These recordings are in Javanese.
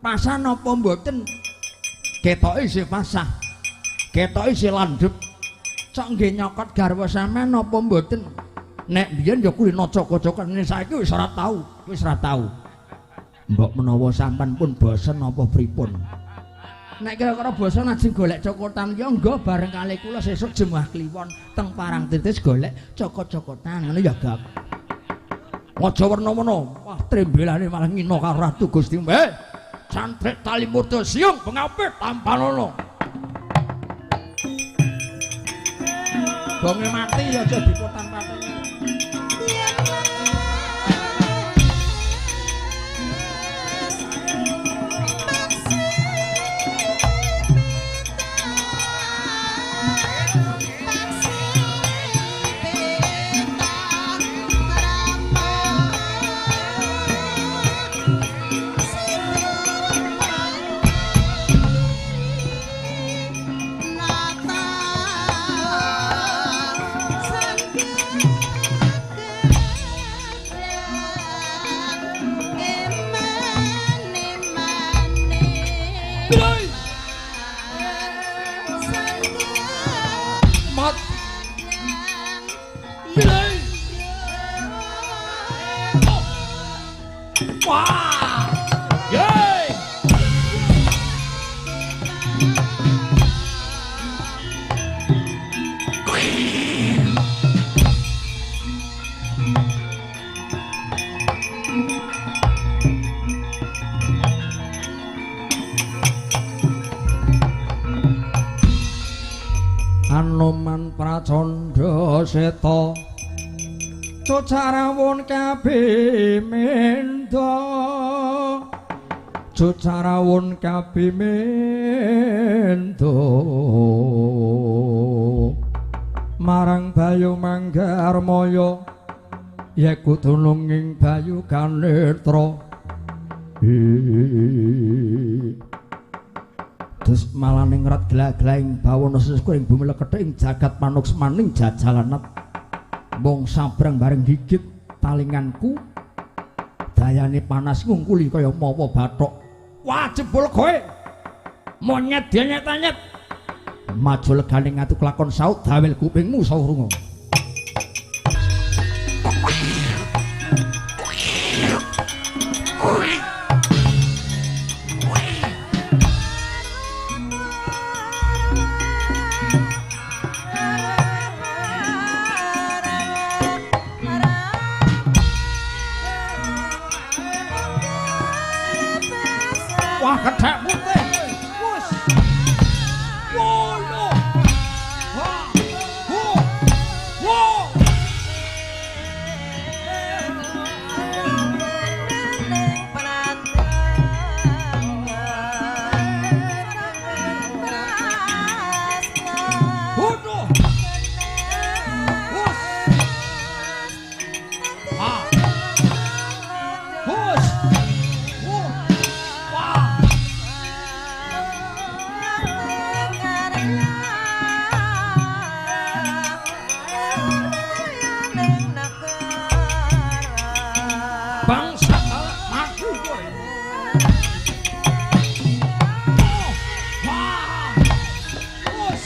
Pasah napa mboten? Ketoke isih pasah. Ketoke isih landhep. Cok nggih nyokot garwa sampean napa mboten? Nek biyen ya kulino cokot-cokot, nek saiki wis ora tau, wis ora tau. Mbok menawa sampean pun bosen apa pripun? Nek kira-kira bosen ajeng golek cokotan ya nggo bareng kali kula sesuk Jemuah Kliwon teng Parangtritis golek cokot-cokotan ngono ya gak. Aja werna-werna. Wah, trembelane malah ngina karo Ratu Gusti. Cantrik tali murda siung pengape tampanono. Bonge mati ya aja dipotan-pateni. Anoman Pracandha Seta Cucarawun kabimendha Cucarawun kabimendha marang Bayu Manggarmaya yeku dunung ing Bayu Ganetra. Terus malaning rat gla-glaing bawana sesuk ing bumi lekethik ing jagat panuksmaning jajalanat mung sabrang bareng gigit talinganku dayane panas ngungkuli kaya mawa bathok. Wah jebul kowe monyet dienyet-enyet maju legane ngatu kelakon saut dawel kupingmu sawrunga. Wah kethek putih. Wus. Wono. Ha. Ho. Wo. Wono. Wus. Ha. Wus. Wo. Wah. Bangsa mati kowe. Wah. Wus.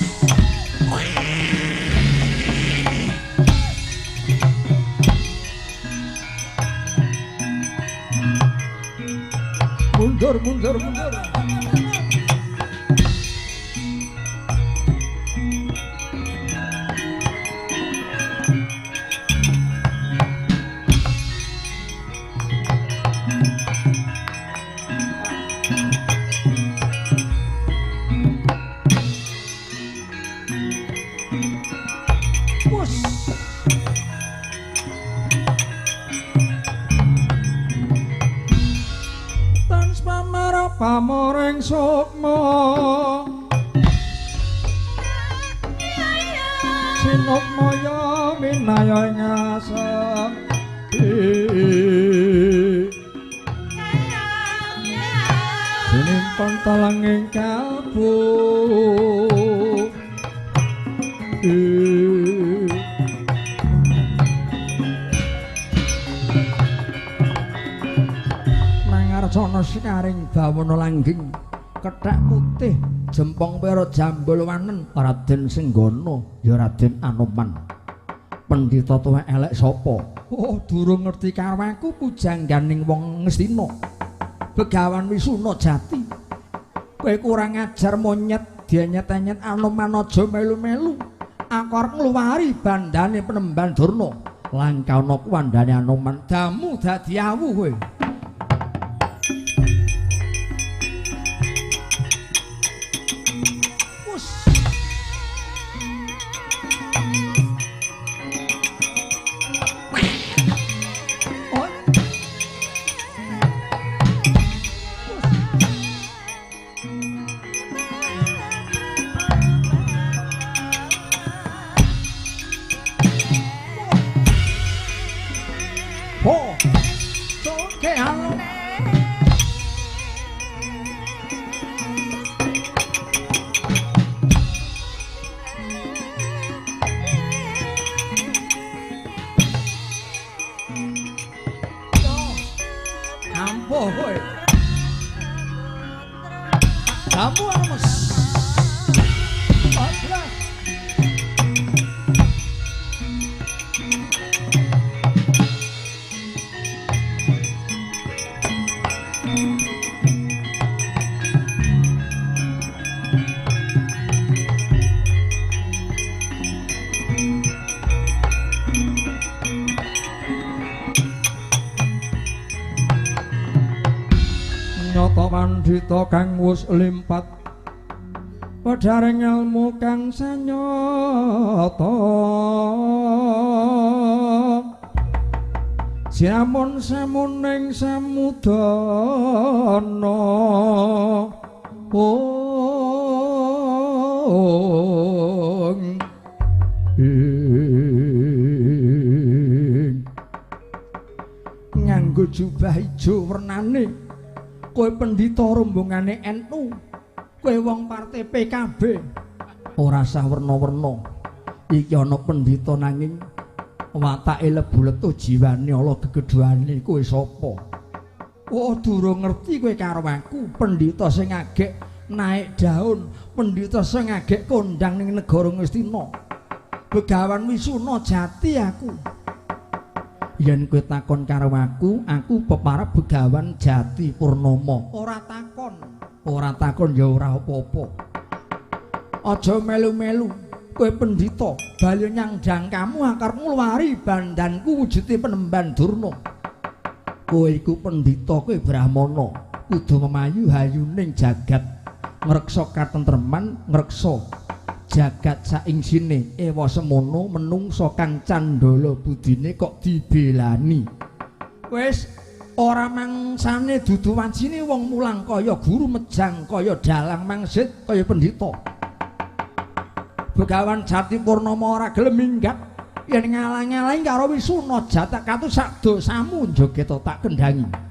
Mundur, mundur, mundur. Wus. Tan pamoring sukma sinukmaya minaya ing asem sinimpan talanging kalbu Mangarcana Ana sekaring bawana langgeng, kethek putih, jempong pera jambul wanen, Raden Senggana ya Raden Anoman. Pendhita tuwek elek sapa? Oh, durung ngerti karo aku pujangganing wong Ngastina. Begawan Wisuna Jati. Kowe kurang ajar monyet, dienyet-enyet Anoman aja melu-melu. Aku arep ngluwari bandane Penemban Durna. Langkana kuwandane Anoman, damu dadi awu kowe. Pandhita kang wus limpat pedharing ilmu kang sanyata, siamun samuning samudana. Ong ing nganggo jubah ijo wernane, kowe pendhita rombongane NU, kowe wong partai PKB, ora sah werna-werna. Iki ana pendhita nanging watake lebu-letuh jiwane ala gegedhane. Kowe sapa? Oh, durung ngerti kowe karo aku, pendhita sing agek naik daun, pendhita sing agek kondang ning negara Ngastina. Begawan Wisuna Jati aku. Yen kowe takon karo aku, aku peparab Begawan Jati Purnama. Ora takon, ora takon ya ora apa-apa. Aja melu-melu, kowe pendhita, bali nyang jangkamu akar ngluwari bandanku wujude Penemban Durna. Kowe iku pendhita, kowe brahmana, kudu memayu hayuning jagat, ngreksa katentreman, ngreksa jagat saingsine. Ewa semono menungsa kang candala budine kok dibelani. Wis ora mangsane dudu wancine wong mulang kaya guru mejang, kaya dalang mangsit, kaya pendhita. Begawan Jati Purnama ora gelem minggat yen ngalang-alangi karo Wisuna Jati katus sak dosamu njogeta tak kendhangi.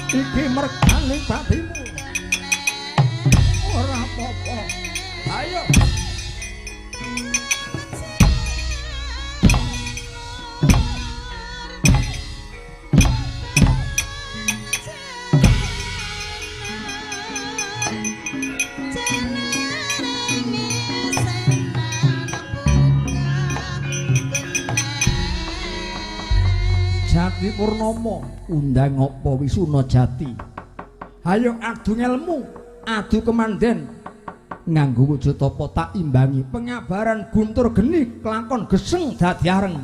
Iki mergane batimu. Ora apa-apa. Ayo. Jati Purnama undang apa Wisuna Jati? Ayo adu ngelmu, adu kemanden. Nganggo wujud apa tak imbangi pengabaran guntur geni kelakon geseng dadi areng.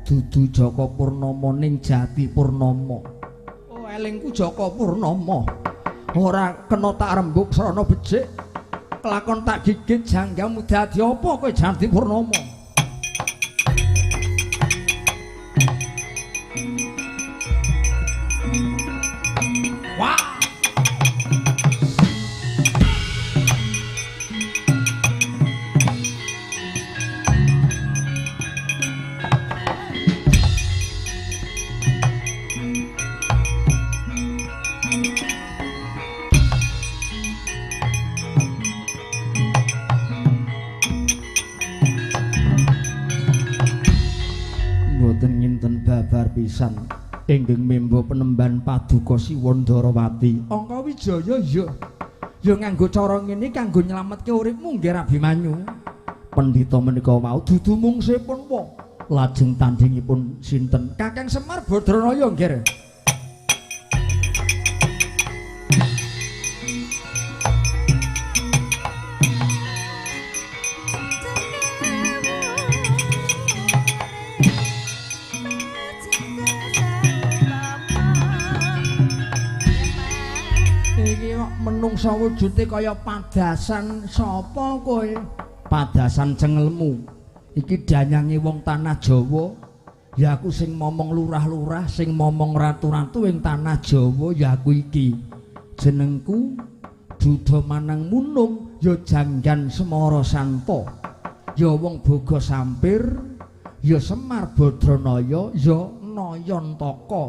Dudu Jaka Purnama ning Jati Purnama. Oh, elingku Jaka Purnama. Ora kena tak rembug srana becik. Kelakon tak gigit janggamu dadi apa kowe Jati Purnama? Wah. Babar pisan ingkang membo penemban paduka Siwa Ndarawati. Angka Wijaya ya. Ya nganggo cara ngene kanggo nyelametke uripmu nggih Abimanyu. Pendhita menika wau dudu mungsipun wa. Lajeng tandhingipun sinten? Kakang Semar Badranaya nggih. Menungsa wujude kaya padasan sapa kowe? Padasan cengelmu. Iki danyange wong tanah Jawa. Ya aku sing momong lurah-lurah, sing momong ratu-ratu ing tanah Jawa ya aku iki. Jenengku Duda Manang Munung, ya Janggan Semara Santa. Ya wong Boga Sampir, ya Semar Badranaya, ya Nayantaka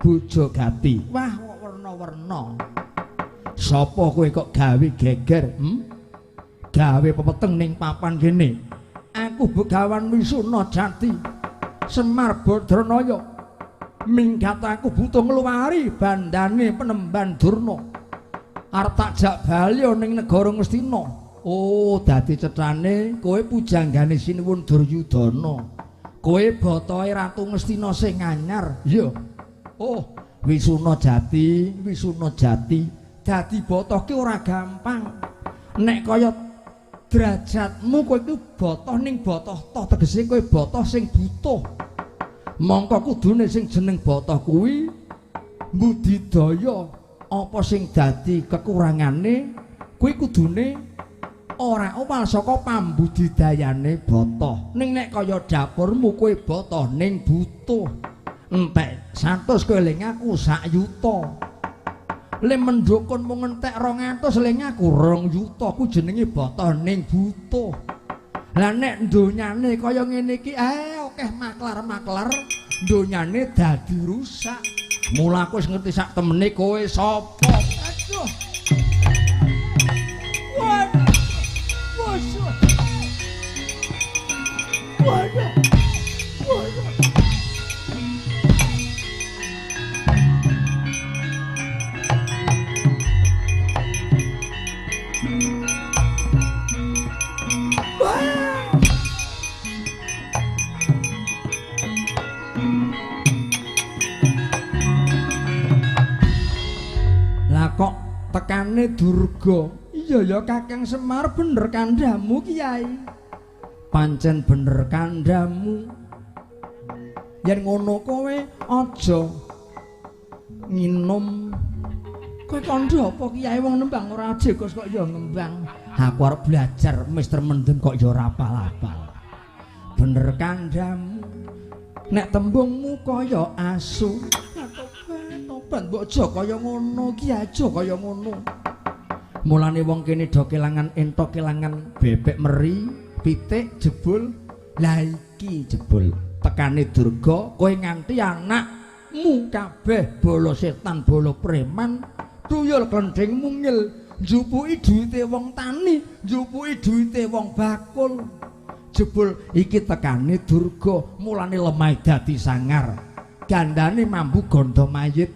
Bojogati. Wah, kok werna-werna. Sapa kowe kok gawe geger? Gawe pepeteng ning papan kene. Aku Begawan Wisuna Jati Semar Badranaya. Minggat aku butuh ngluwari bandane penemban Durna. Arep tak jak bali ning negara Ngastina. Oh, dadi cetane kowe pujanggane Sinuwun Duryudana. Kowe botohe Ratu Ngastina sing anyar. Iya. Oh, Wisuna Jati, Wisuna Jati. Dadi botoh ki ora gampang. Nek kaya derajatmu kowe iku botoh ning botoh toh, tegese kowe botoh sing butuh. Mongko kudune sing jeneng botoh kuwi mbudidaya apa sing dadi kekurangane kuwi kudune ora owal saka pambudidayane botoh. Ning nek kaya dapurmu kowe botoh ning butuh. Entek 100 kowe eling aku sak yuta. Le mendukun mung entek 200 le ngaku 2 yuta ku jenenge botoh ning butuh. Lah nek donyane kaya ngene iki akeh maklar-maklar donyane dadi rusak. Mula aku wis ngerti sak temene kowe sapa. Aduh. Waduh. Waduh. Waduh. Waduh. Kok tekane Durga? Iya ya Kakang Semar, bener kandhamu Kiai. Pancen bener kandhamu. Yen ngono kowe aja nginum. Kowe kandha apa Kiai wong nembang ora jegos kok ya ngembang. Aku arep belajar Mister Mendem kok ya ora apal-apal. Bener kandhamu. Nek tembungmu kaya asu. Tobat mbok aja kaya ngono ki, aja kaya ngono. Mulane wong kene do kelangan entok, kelangan bebek meri, pitik jebul. Lah iki jebul tekane Durga, kowe nganti anakmu kabeh bala setan, bala preman, tuyul klendhing mungil, njupuki duwite wong tani, njupuki duwite wong bakul. Jebul iki tekane Durga, mulane lemah dadi sangar. Gandane mambu gondo mayit.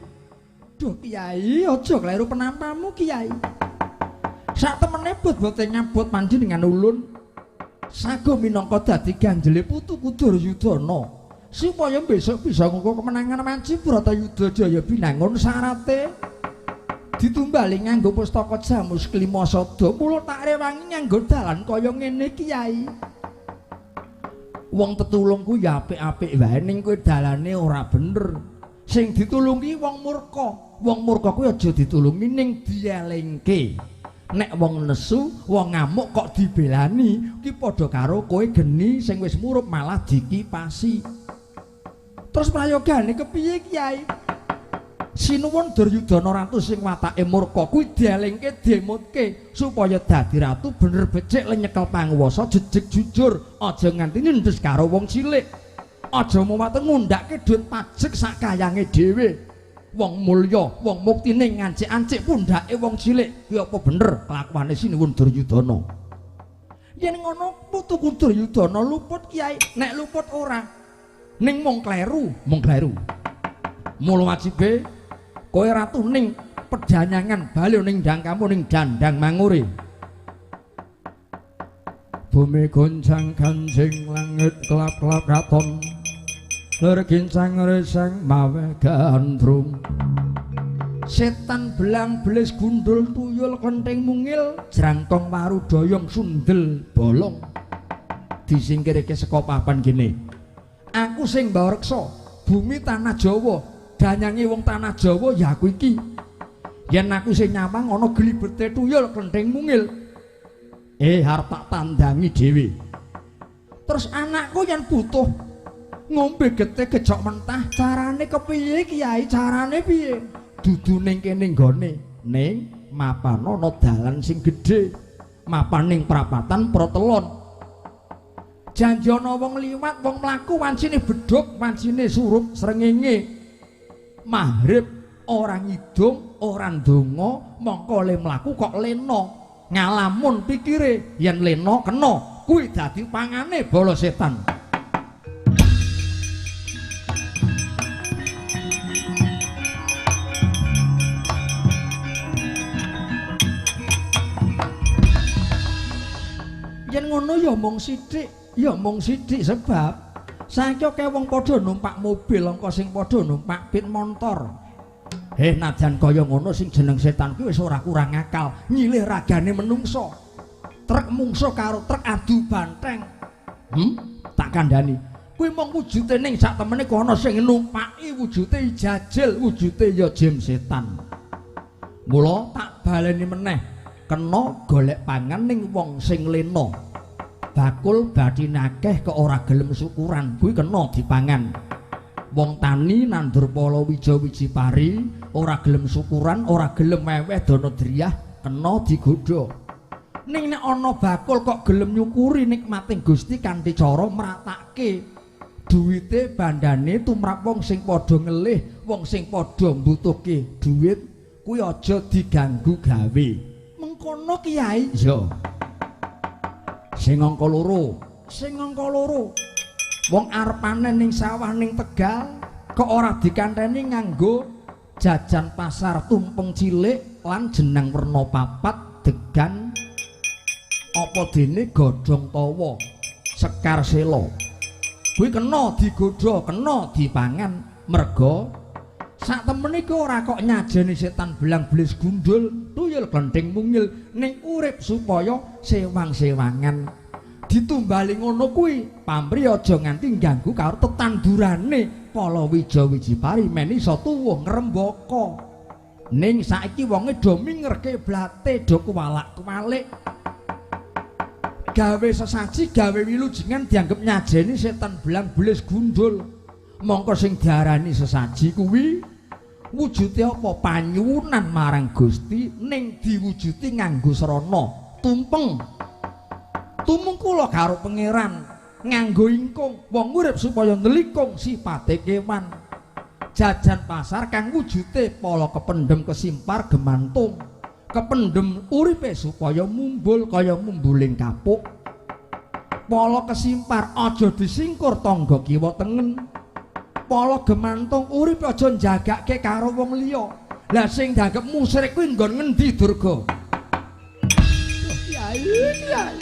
Duh Kiai, aja kleru penampamu Kiai. Sak temene bot-bote nyabot panjenengan ulun. Sago minangka dadi ganjele putuku Duryudana. Supaya besok bisa ngoko kemenangan manci Bratayuda Jaya Binangun syarate ditumbali nganggo pustaka Jamus Klima Sada. Mula tak rewangi nganggo dalan kaya ngene Kiai. Wong tetulung ku ya apik-apik wae ning kowe dalane ora bener. Sing ditulungi wong murka. Wong murka kuwi aja ditulungi ning dielingke. Nek wong nesu, wong ngamuk kok dibelani, ki padha karo kowe geni sing wis murup malah dikipasi. Terus prayogane kepiye Kyai? Sinuwun Duryudana ratu sing watake murka kuwi dielingke, diemutke supaya dadi ratu bener becik lan nyekel panguwasa jejeg jujur, aja nganti nyendes karo wong cilik. Aja muwate ngundhake dhuwit pajek sak kayange dhewe. Wong mulya, wong muktine ngancik-ancik pundhake wong cilik. Kuwi apa bener kelakuane Sinuwun Duryudana? Yen ngono putuku Duryudana luput Kyai, nek luput ora. Ning mung kleru, mung kleru. Mula wajibe kowe ratu ning pedanyangan bali ning dangkamu ning dandang mangure. Bumi goncang ganjing langit kelap-kelap katon. Lir gincang reseng mawe gandrung. Setan belang belis gundul tuyul kenting mungil jrangkong waru doyong sundel bolong. Disingkirke saka papan kene. Aku sing mbawa reksa bumi tanah Jawa, danyange wong tanah Jawa ya aku iki. Yen aku sing nyawang ana glibete tuyul kenting mungil. Arep tak tandangi dhewe. Terus anakku yen butuh ngombe getih gejok mentah, carane kepiye Kyai? Carane piye? Dudu ning kene nggone, ning mapan ana dalan sing gedhe, mapan ning prapatan Protelon. Janji ana wong liwat, wong mlaku wancine bedhug, wancine surup srengenge. Maghrib ora ngidung, ora ndonga, mongko le mlaku kok lena. Ngalamun pikire yen lena kena, kuwi dadi pangane bala setan. Yen ngono ya mung sithik, ya mung sithik sebab saiki akeh wong padha numpak mobil, angka sing padha numpak pit montor. Najan kaya ngono sing jeneng setan kuwi wis ora kurang akal, nyilih ragane menungso. Truk mungsuh karo truk adu banteng. Tak kandhani. Kuwi mung wujude ning sak temene kono sing numpaki wujude ijajil, wujude ya jim setan. Mula tak baleni meneh. Kena golek pangan ning wong sing lena. Bakul bathine akeh kok ora gelem syukuran, kuwi kena dipangan. Wong tani nandur palawija wiji pari, ora gelem syukuran, ora gelem meweh dana driyah, kena digodha. Ning nek ana bakul kok gelem nyukuri nikmating Gusti kanthi cara mratake duwite bandane tumrap wong sing padha ngelih, wong sing padha mbutuhke duwit, kuwi aja diganggu gawe. Mengkono Kyai. Iya. Sing angka loro, sing angka loro. Wong arep panen ning sawah ning Tegal kok ora dikanteni nganggo jajan pasar tumpeng cilik lan jenang werna papat degan apa dene godhong tawa sekar sela. Kuwi kena digodha, kena dipangan merga sak temene iki ora kok nyajeni setan belang belis gundul tuyul glenthing mungil ning urip supaya sewang-sewangan. Ditumbali ngono kuwi pamri aja nganti ngganggu karo tetandurane palawija wiji pari men iso tuwuh ngrembaka. Ning saiki wonge do mingerke blate do kuwalak-kuwalik gawe sesaji gawe wilujengan dianggep nyajeni setan belang belis gundul. Mongko sing diarani sesaji kuwi wujude apa? Panyuwunan marang Gusti ning diwujuti nganggo srana tumpeng. Tumung kula karo pangeran nganggo ingkung, wong urip supaya nelikung sipate kewan. Jajan pasar kang wujude pala kependhem kesimpar gemantung. Kependhem uripe supaya mumbul kaya mumbuling kapuk. Pala kesimpar aja disingkur tangga kiwa tengen. Pala gemantung urip aja njagake karo wong liya. Lah sing dianggep musyrik kuwi nggon ngendi Durga? Kyai, Kyai.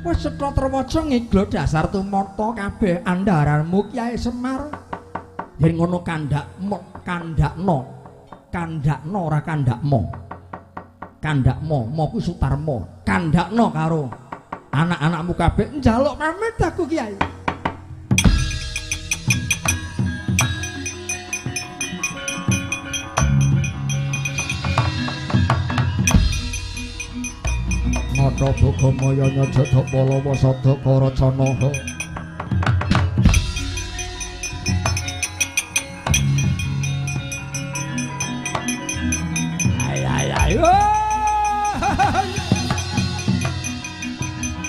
Wis cetha trawaca ngiglo dasar tumata kabeh andharanmu Kyai Semar. Yen ngono kandhakno. Kandhakno ora kandhakmo. Kandhakmo, mo kuwi Sutarma. Kandhakno karo anak-anakmu kabeh njaluk pamit aku Kiai. Nata Bhogamaya nyajada Palawa sadaka racana. Ay ay ay.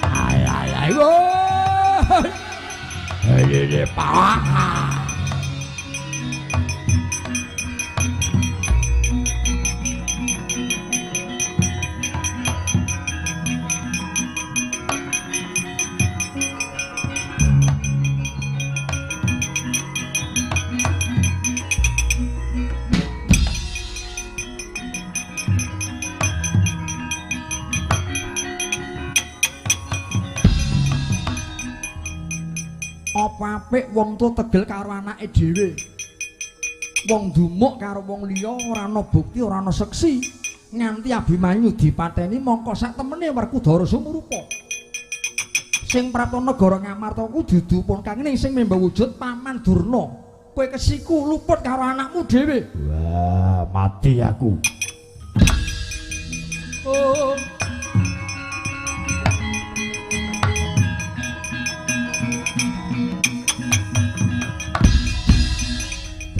Ay ay ay. Hey pak. Apa apik wong tuwa tegel karo anake dhewe. Wong dumuk karo wong liya ora ana bukti, ora ana seksi. Nganti Abimanyu dipateni mongko sak temene Werkudara sumurupa. Sing prapta negara Ngamarta ku dudu pun kangene sing memba wujud Paman Durna. Kowe kesiku luput karo anakmu dhewe. Wah, mati aku. Oh.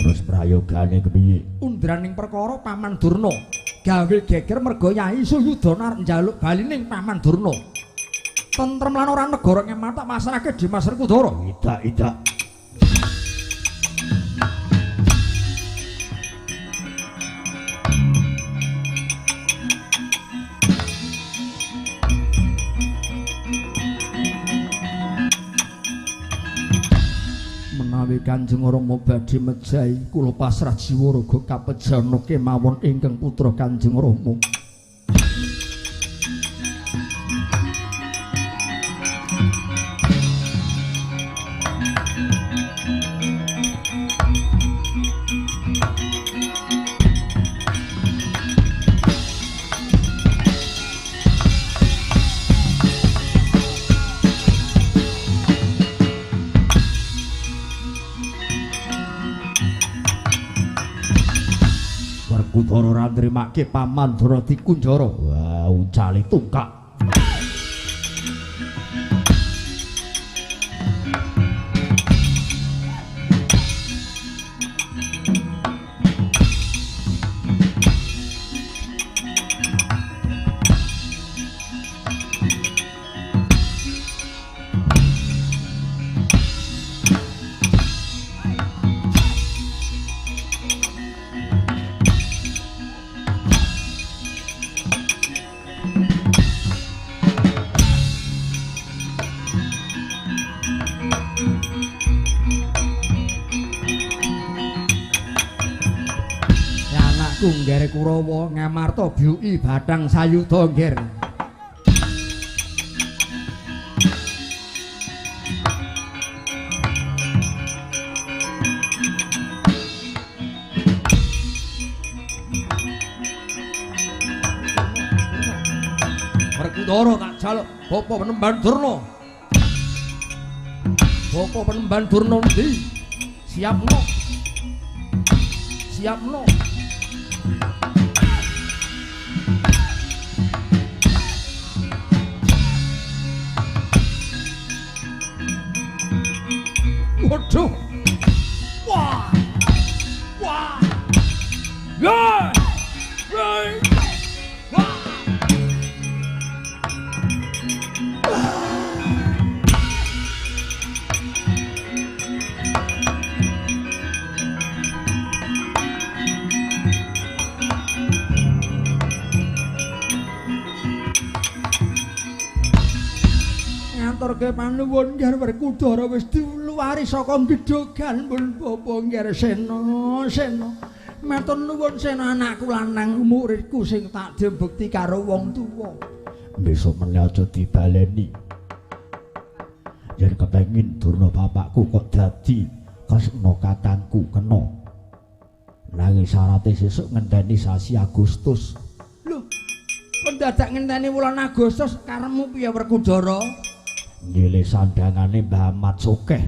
Terus prayogane kepiye? Undraning perkara Paman Durna gawe geger merga Yai Suyudana arep njaluk bali ning Paman Durna. Tentrem lan ora negara Ngamarta pasrahke Dimas Werkudara. Idak-idak. Menawi Kanjeng Rama badhe mejahi kula pasrah jiwa raga kapejana kemawon ingkang putra Kanjeng Rama. Werkudara ora nrimake Paman Durna dikunjara. Wah, uncale tungkak. Anakku nggere Kurawa Ngamarta byuki bathang sayuda ngger. Werkudara tak jaluk bapa Penemban Durna. Bapa Penemban Durna ndi? Siapno. Siapno. Waduh. Wah. Wah. Ya. Wah. Ngaturke panuwun Ngger Werkudara wis diluwari saka gedhogan pun bapa Ngger Sena. Sena matur nuwun Sena anakku lanang muridku sing tak dembekti karo wong tuwa. Besok meneh aja dibaleni. Yen kepengin Durna bapakku kok dadi kresna katangku kena. Nanging syarate sesuk ngenteni sasi Agustus. Lho, kok dadak ngenteni wulan Agustus karepmu piye Werkudara? Nyilih sandangane Mbah Ahmad Sokeh.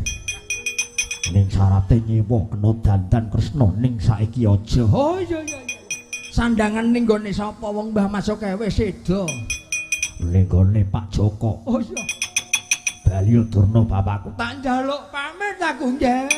Ning syarate nyewa kena dandan Kresna ning saiki aja. Oh iya iya iya. Sandangan ning gone sapa wong Mbah Ahmad Sokeh wis seda? Ning gone Pak Joko. Oh iya. Bali Durna bapakku. Tak njaluk pamit aku nggih.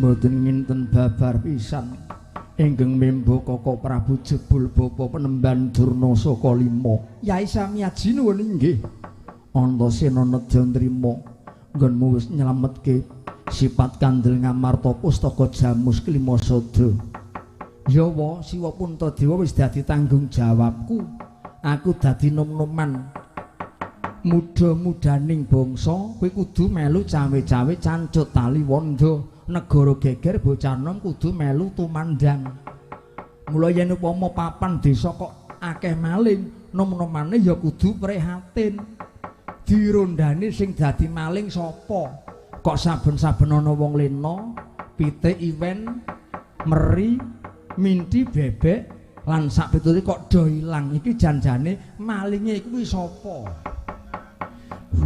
Mboten nginten babar pisan ingkang membo Koko Prabu jebul bapa penemban Durna saka lima. Yai Samiaji nuwun inggih. Antasena nedya nrima nggonmu wis nyelametke sifat kandel Ngamarta pustaka Jamus Klima Sada. Yawa Siwa Puntadewa wis dadi tanggung jawabku. Aku dadi nom-noman muda-mudaning bangsa kuwi kudu melu cawe-cawe cancut tali wanda. Negara geger bocah nom kudu melu tumandang. Mula yen upama papan desa kok akeh maling, nom-nomane ya kudu prihatin. Dirondani sing dadi maling sapa? Kok saben-saben ana wong lena, pitik iwen, meri, minti bebek lan sak pitute kok do ilang. Iki janjane malinge kuwi sapa?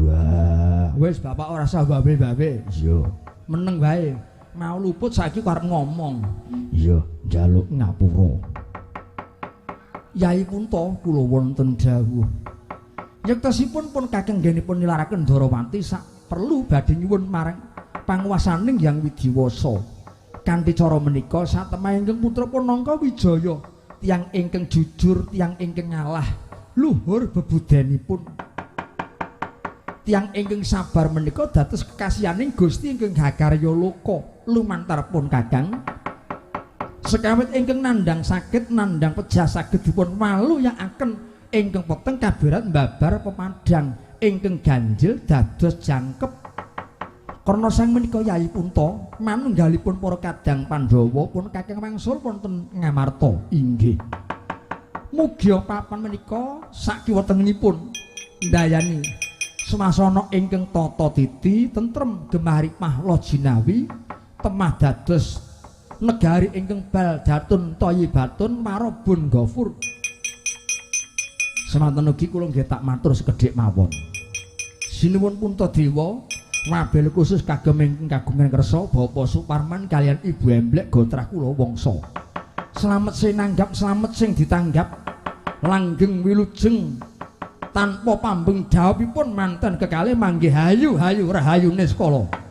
Wah, wis bapak ora usah babe-babe. Iya. Meneng wae. Mau luput saiki arep ngomong. Iya, njaluk ngapura. Yai Punta kula wonten dawuh. Yektosipun pun kakeng nggenipun nilaraken Ndarawati sak perlu badhe nyuwun marang panguwasaning Hyang Widiwasa. Kanthi cara menika satemah ingkang putra Panangka Wijaya, tiyang ingkang jujur, tiyang ingkang ngalah, luhur bebudanipun. Tiyang ingkang sabar menika dados kekasihaning Gusti ingkang hakarya loka lumantar pun kakang. Sekawit ingkang nandhang sakit nandhang pejah saged dipun waluyakaken ingkang peteng kaberat mbabar pepadang ingkang ganjil dados jangkep. Karna sang menika Yai Punta manunggalipun para kadang Pandhawa pun kakang wangsul wonten Ngamarta. Inggih. Mugia papan menika sakiwa tengenipun ndayani swasana ingkang tata titi tentrem gemah ripah loh jinawi temah dados negari ingkang baldatun thayyibatun marabun gafur. Semanten ugi kula nggih tak matur sekedhik mawon. Sinuwun Puntadewa wabil khusus kagem ingkang kagungan kersa Bapak Suparman kaliyan Ibu Emblek gotrah kula wangsa. Slamet sing nanggap slamet sing ditanggap langgeng wilujeng tanpa pambeng dhawuhipun manten kekalih manggih hayu hayu rahayune sekala.